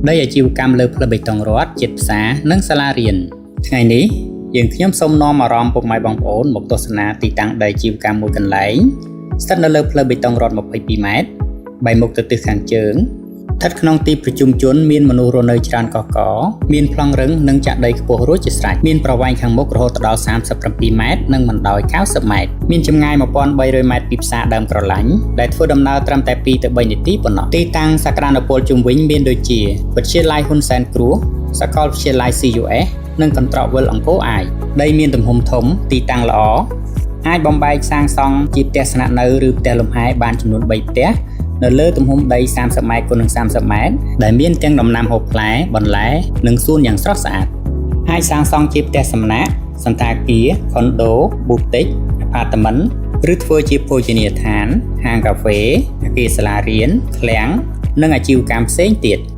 ដីអាជីវកម្មលើផ្លូវបេតុងរដ្ឋជិតផ្សារនិងសាលារៀនថ្ងៃនេះយើងខ្ញុំសូមនាំអារម្មណ៍ពុកម៉ែបងប្អូនមកទស្សនាទីតាំងដីអាជីវកម្មមួយកន្លែងស្ថិតនៅលើផ្លូវបេតុងរដ្ឋ22ម៉ែត្របែរមុខទៅទិសខាងជើងស្ថិតក្នុងទីប្រជុំជនមានមនុស្សរស់នៅច្រើនកកកមានប្លង់រឹងនិងចាក់ដីខ្ពស់រួចជាស្រេចមានប្រវែងខាងមុខរហូតដល់37ម៉ែត្រនិងបណ្ដោយ90ម៉ែត្រមានចម្ងាយ1300ម៉ែត្រពីផ្សារដើមក្រឡាញ់ដែលធ្វើដំណើរត្រឹមតែ2ទៅ3នាទីប៉ុណ្ណោះទីតាំងសក្តានុពលជុំវិញមានដូចជាវិទ្យាល័យហ៊ុនសែនគ្រោះសាកលវិទ្យាល័យ CUS និងកន្ត្រកវិលអង្គរអាយដីមានទំហំធំទីតាំងល្អអាចបំបែកសាងសង់ជាផ្ទះស្នាក់នៅឬផ្ទះលំហែបានចំនួន3ផ្ទះនៅលើទំហំដី30ម៉ែត្រគុណនឹង30ម៉ែត្រដែលមានទាំងដំណាំហូបផ្លែបន្លែនិងសួនយ៉ាងស្រស់ស្អាតអាចសាងសង់ជាផ្ទះសំណាក់សណ្ឋាគារខុនដូប៊ូទិកអាផាតមិនឬធ្វើជាភោជនីយដ្ឋានហាងកាហ្វេអគារសាលារៀនឃ្លាំងនិងអាជីវកម្មផ្សេងទៀត។